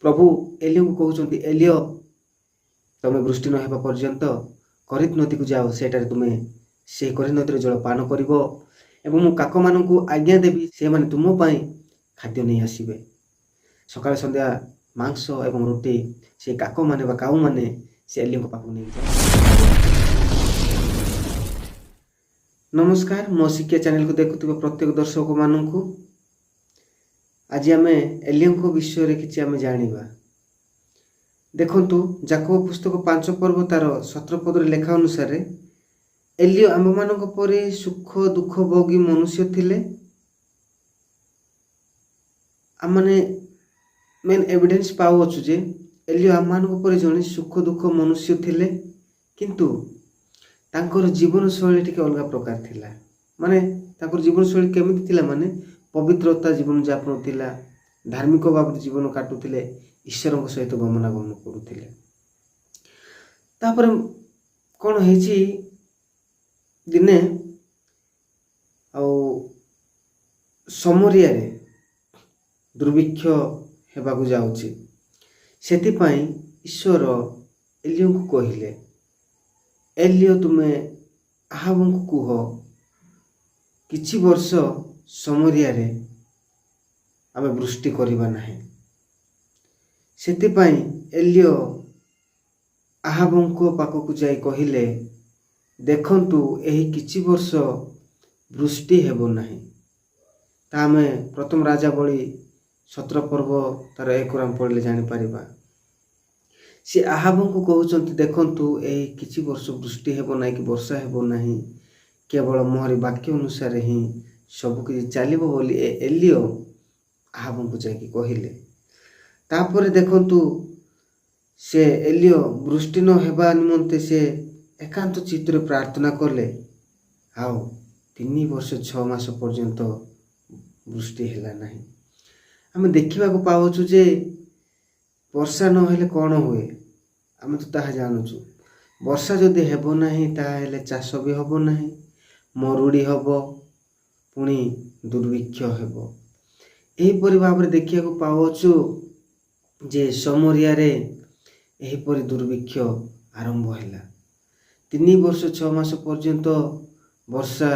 ପ୍ରଭୁ ଏଲିୟଙ୍କୁ କହୁଛନ୍ତି, ଏଲିୟ, ତମେ ବୃଷ୍ଟି ନ ହେବା ପର୍ଯ୍ୟନ୍ତ କରିତ ନଦୀକୁ ଯାଅ, ସେଠାରେ ତୁମେ ସେହି କରିତ ନଦୀର ଜଳ ପାନ କରିବ ଏବଂ ମୁଁ କାକମାନଙ୍କୁ ଆଜ୍ଞା ଦେବି, ସେମାନେ ତୁମ ପାଇଁ ଖାଦ୍ୟ ନେଇ ଆସିବେ। ସକାଳେ ସନ୍ଧ୍ୟା ମାଂସ ଏବଂ ରୁଟି ସେ କାକମାନେ ବା କାଉମାନେ ସେ ଏଲିୟଙ୍କ ପାଖକୁ ନେଇକି ଯାଅ। ନମସ୍କାର, ମୋ ଶିକ୍ଷା ଚ୍ୟାନେଲକୁ ଦେଖୁଥିବା ପ୍ରତ୍ୟେକ ଦର୍ଶକମାନଙ୍କୁ। ଆଜି ଆମେ ଏଲିୟଙ୍କ ବିଷୟରେ କିଛି ଆମେ ଜାଣିବା। ଦେଖନ୍ତୁ, ଯାକୋବ ପୁସ୍ତକ 5 ପର୍ବ ତାର 17 ପଦରେ ଲେଖା ଅନୁସାରେ ଏଲିୟ ଆମ୍ଭମାନଙ୍କ ପରି ସୁଖ ଦୁଃଖ ଭୋଗୀ ମନୁଷ୍ୟ ଥିଲେ। ଆମମାନେ ମେନ୍ ଏଭିଡେନ୍ସ ପାଉଅଛୁ ଯେ ଏଲିୟ ଆମମାନଙ୍କ ପରି ଜଣେ ସୁଖ ଦୁଃଖ ମନୁଷ୍ୟ ଥିଲେ, କିନ୍ତୁ ତାଙ୍କର ଜୀବନଶୈଳୀ ଟିକେ ଅଲଗା ପ୍ରକାର ଥିଲା। ମାନେ ତାଙ୍କର ଜୀବନଶୈଳୀ କେମିତି ଥିଲା? ମାନେ ପବିତ୍ରତା ଜୀବନଯାପନ ଥିଲା, ଧାର୍ମିକ ଭାବରେ ଜୀବନ କାଟୁଥିଲେ, ଈଶ୍ୱରଙ୍କ ସହିତ ଗମନାଗମନ କରୁଥିଲେ। ତାପରେ କ'ଣ ହେଇଛି? ଦିନେ ଆଉ ସମରିଆରେ ଦୁର୍ଭିକ୍ଷ ହେବାକୁ ଯାଉଛି। ସେଥିପାଇଁ ଈଶ୍ୱର ଏଲିୟଙ୍କୁ କହିଲେ, ଏଲିୟ, ତୁମେ ଆହାବଙ୍କୁ କୁହ, କିଛି ବର୍ଷ ସମରିଆରେ ଆମେ ବୃଷ୍ଟି କରିବା ନାହିଁ। ସେଥିପାଇଁ ଏଲିୟ ଆହାବଙ୍କ ପାଖକୁ ଯାଇ କହିଲେ, ଦେଖନ୍ତୁ, ଏହି କିଛି ବର୍ଷ ବୃଷ୍ଟି ହେବ ନାହିଁ। ତା ଆମେ ପ୍ରଥମ ରାଜାବଳୀ 17 ପର୍ବ ତାର 1 ଆମେ ପଢ଼ିଲେ ଜାଣିପାରିବା। ସେ ଆହାବଙ୍କୁ କହୁଛନ୍ତି, ଦେଖନ୍ତୁ, ଏହି କିଛି ବର୍ଷ ବୃଷ୍ଟି ହେବ ନାହିଁ କି ବର୍ଷା ହେବ ନାହିଁ, କେବଳ ମୋହରି ବାକ୍ୟ ଅନୁସାରେ ହିଁ ସବୁ କିଛି ଚାଲିବ ବୋଲି ଏ ଏଲିୟ ଆହାବଙ୍କୁ ଯାଇକି କହିଲେ। ତାପରେ ଦେଖନ୍ତୁ, ସେ ଏଲିୟ ବୃଷ୍ଟି ନ ହେବା ନିମନ୍ତେ ସେ ଏକାନ୍ତ ଚିତ୍ତରେ ପ୍ରାର୍ଥନା କଲେ ଆଉ 3 ବର୍ଷ 6 ମାସ ପର୍ଯ୍ୟନ୍ତ ବୃଷ୍ଟି ହେଲା ନାହିଁ। ଆମେ ଦେଖିବାକୁ ପାଉଛୁ ଯେ ବର୍ଷା ନହେଲେ କ'ଣ ହୁଏ, ଆମେ ତ ତାହା ଜାଣୁଛୁ। ବର୍ଷା ଯଦି ହେବ ନାହିଁ, ତାହେଲେ ଚାଷ ବି ହେବ ନାହିଁ, ମରୁଡ଼ି ହେବ, ପୁଣି ଦୁର୍ଭିକ୍ଷ ହେବ। ଏହିପରି ଭାବରେ ଦେଖିବାକୁ ପାଉଅଛୁ ଯେ ସମରିଆରେ ଏହିପରି ଦୁର୍ଭିକ୍ଷ ଆରମ୍ଭ ହେଲା। 3 ବର୍ଷ 6 ମାସ ପର୍ଯ୍ୟନ୍ତ ବର୍ଷା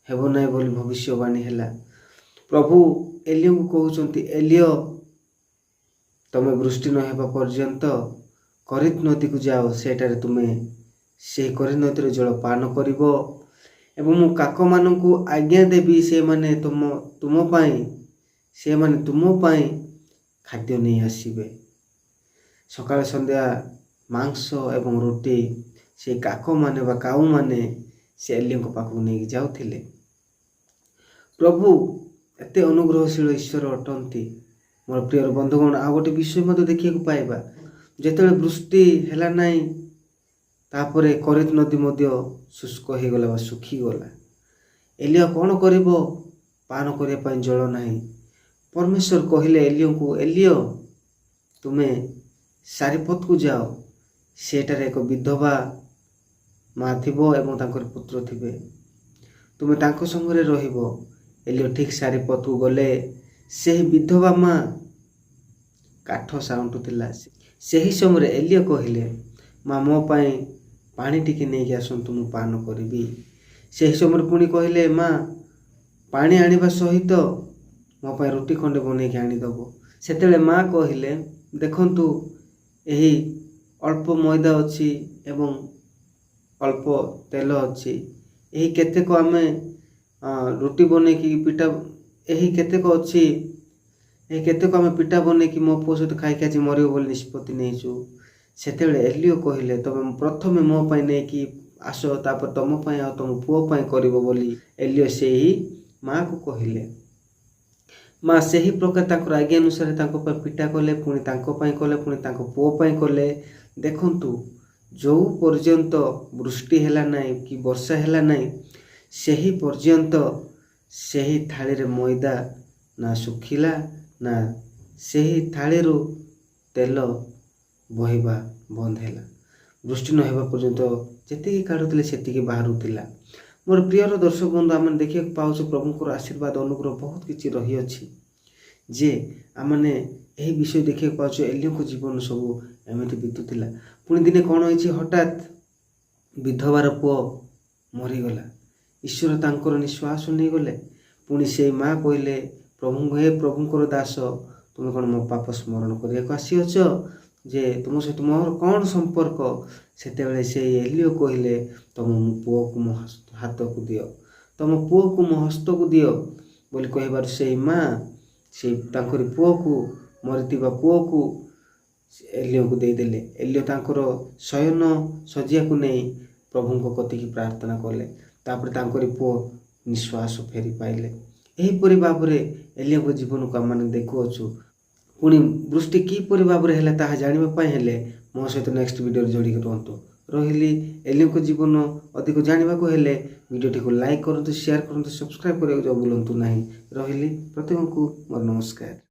ହେବ ନାହିଁ ବୋଲି ଭବିଷ୍ୟବାଣୀ ହେଲା। ପ୍ରଭୁ ଏଲିୟଙ୍କୁ କହୁଛନ୍ତି, ଏଲିୟ, ତମେ ବୃଷ୍ଟି ନ ହେବା ପର୍ଯ୍ୟନ୍ତ କରିତ ନଦୀକୁ ଯାଅ, ସେଠାରେ ତୁମେ ସେହି କରିତ ନଦୀର ଜଳ ପାନ କରିବ ଏବଂ ମୁଁ କାକମାନଙ୍କୁ ଆଜ୍ଞା ଦେବି, ସେମାନେ ତୁମ ପାଇଁ ଖାଦ୍ୟ ନେଇ ଆସିବେ। ସକାଳେ ସନ୍ଧ୍ୟା ମାଂସ ଏବଂ ରୁଟି ସେ କାକମାନେ ବା କାଉମାନେ ସେ ଏଲିୟଙ୍କ ପାଖକୁ ନେଇକି ଯାଉଥିଲେ। ପ୍ରଭୁ ଏତେ ଅନୁଗ୍ରହଶୀଳ ଈଶ୍ୱର ଅଟନ୍ତି। ମୋର ପ୍ରିୟ ବନ୍ଧୁଗଣ, ଆଉ ଗୋଟେ ବିଷୟ ମଧ୍ୟ ଦେଖିବାକୁ ପାଇବା। ଯେତେବେଳେ ବୃଷ୍ଟି ହେଲା ନାହିଁ, ତାପରେ କରିତ ନଦୀ ମଧ୍ୟ ଶୁଷ୍କ ହେଇଗଲା ବା ଶୁଖିଗଲା। ଏଲିୟ କ'ଣ କରିବ? ପାନ କରିବା ପାଇଁ ଜଳ ନାହିଁ। ପରମେଶ୍ୱର କହିଲେ ଏଲିୟଙ୍କୁ, ଏଲିୟ, ତୁମେ ସାରିପତକୁ ଯାଅ, ସେଠାରେ ଏକ ବିଧବା ମା ଥିବ ଏବଂ ତାଙ୍କର ପୁତ୍ର ଥିବେ, ତୁମେ ତାଙ୍କ ସଙ୍ଗରେ ରହିବ। ଏଲିୟ ଠିକ୍ ସାରିପତକୁ ଗଲେ। ସେହି ବିଧବା ମା କାଠ ସାଉଣ୍ଟୁଥିଲା। ସେହି ସମୟରେ ଏଲିୟ କହିଲେ, ମା, ମୋ ପାଇଁ ପାଣି ଟିକେ ନେଇକି ଆସନ୍ତୁ, ମୁଁ ପାନ କରିବି। ସେହି ସମୟରେ ପୁଣି କହିଲେ, ମା, ପାଣି ଆଣିବା ସହିତ ମୋ ପାଇଁ ରୁଟି ଖଣ୍ଡେ ବନେଇକି ଆଣିଦେବ। ସେତେବେଳେ ମା କହିଲେ, ଦେଖନ୍ତୁ, ଏହି ଅଳ୍ପ ମଇଦା ଅଛି ଏବଂ ଅଳ୍ପ ତେଲ ଅଛି। ଏହି କେତେକ ଆମେ ରୁଟି ବନେଇକି ପିଠା, ଏହି କେତେକ ଅଛି, ଏହି କେତେକ ଆମେ ପିଠା ବନେଇକି ମୋ ପୁଅ ସହିତ ଖାଇକି ଆଜି ମରିବ ବୋଲି ନିଷ୍ପତ୍ତି ନେଇଛୁ। ସେତେବେଳେ ଏଲିଓ କହିଲେ, ତମେ ପ୍ରଥମେ ମୋ ପାଇଁ ନେଇକି ଆସ, ତାପରେ ତମ ପାଇଁ ଆଉ ତମ ପୁଅ ପାଇଁ କରିବ ବୋଲି ଏଲିଓ ସେହି ମାଆକୁ କହିଲେ। ମା ସେହି ପ୍ରକାର ତାଙ୍କର ଆଜ୍ଞା ଅନୁସାରେ ତାଙ୍କ ପାଇଁ ପିଠା କଲେ, ପୁଣି ତାଙ୍କ ପାଇଁ କଲେ, ପୁଣି ତାଙ୍କ ପୁଅ ପାଇଁ କଲେ। ଦେଖନ୍ତୁ, ଯେଉଁ ପର୍ଯ୍ୟନ୍ତ ବୃଷ୍ଟି ହେଲା ନାହିଁ କି ବର୍ଷା ହେଲା ନାହିଁ, ସେହି ପର୍ଯ୍ୟନ୍ତ ସେହି ଥାଳିରେ ମଇଦା ନା ଶୁଖିଲା, ନା ସେହି ଥାଳିରୁ ତେଲ ବହିବା ବନ୍ଦ ହେଲା। ବୃଷ୍ଟି ନ ହେବା ପର୍ଯ୍ୟନ୍ତ ଯେତିକି କାଢ଼ୁଥିଲେ ସେତିକି ବାହାରୁଥିଲା। ମୋର ପ୍ରିୟର ଦର୍ଶକ ବନ୍ଧୁ, ଆମେ ଦେଖିବାକୁ ପାଉଛୁ ପ୍ରଭୁଙ୍କର ଆଶୀର୍ବାଦ, ଅନୁଗ୍ରହ ବହୁତ କିଛି ରହିଅଛି ଯେ ଆମମାନେ ଏହି ବିଷୟ ଦେଖିବାକୁ ପାଉଛୁ, ଏଲିୟଙ୍କ ଜୀବନ ସବୁ ଏମିତି ବିତୁଥିଲା। ପୁଣି ଦିନେ କ'ଣ ହେଇଛି? ହଠାତ୍ ବିଧବାର ପୁଅ ମରିଗଲା। ଈଶ୍ୱର ତାଙ୍କର ନିଶ୍ୱାସ ନେଇଗଲେ। ପୁଣି ସେଇ ମା କହିଲେ, ପ୍ରଭୁଙ୍କ, ହେ ପ୍ରଭୁଙ୍କର ଦାସ, ତୁମେ କ'ଣ ମୋ ପାପ ସ୍ମରଣ କରିବାକୁ ଆସିଅଛ ଯେ ତୁମ ସହିତ ମୋର କ'ଣ ସମ୍ପର୍କ? ସେତେବେଳେ ସେଇ ଏଲିଓ କହିଲେ, ତମ ପୁଅକୁ ମୋ ହାତକୁ ଦିଅ, ତମ ପୁଅକୁ ମୋ ହସ୍ତକୁ ଦିଅ ବୋଲି କହିବାରୁ ସେଇ ମା ସେଇ ତାଙ୍କରି ପୁଅକୁ, ମରିଥିବା ପୁଅକୁ ଏଲିଓକୁ ଦେଇଦେଲେ। ଏଲିଓ ତାଙ୍କର ଶୟନ ଶଯ୍ୟାକୁ ନେଇ ପ୍ରଭୁଙ୍କ କତିକି ପ୍ରାର୍ଥନା କଲେ। ତାପରେ ତାଙ୍କରି ପୁଅ ନିଶ୍ୱାସ ଫେରି ପାଇଲେ। ଏହିପରି ଭାବରେ ଏଲିଓଙ୍କ ଜୀବନକୁ ଆମମାନେ ଦେଖୁଅଛୁ। ପୁଣି ବୃଷ୍ଟି କିପରି ଭାବରେ ହେଲା, ତାହା ଜାଣିବା ପାଇଁ ହେଲେ ମୋ ସହିତ ନେକ୍ସଟ ଭିଡ଼ିଓରେ ଯୋଡ଼ିକି ରୁହନ୍ତୁ। ରହିଲି। ଏଲିଓଙ୍କ ଜୀବନ ଅଧିକ ଜାଣିବାକୁ ହେଲେ ଭିଡ଼ିଓଟିକୁ ଲାଇକ୍ କରନ୍ତୁ, ସେୟାର କରନ୍ତୁ, ସବସ୍କ୍ରାଇବ୍ କରିବାକୁ ଭୁଲନ୍ତୁ ନାହିଁ। ରହିଲି। ପ୍ରତ୍ୟେକଙ୍କୁ ମୋର ନମସ୍କାର।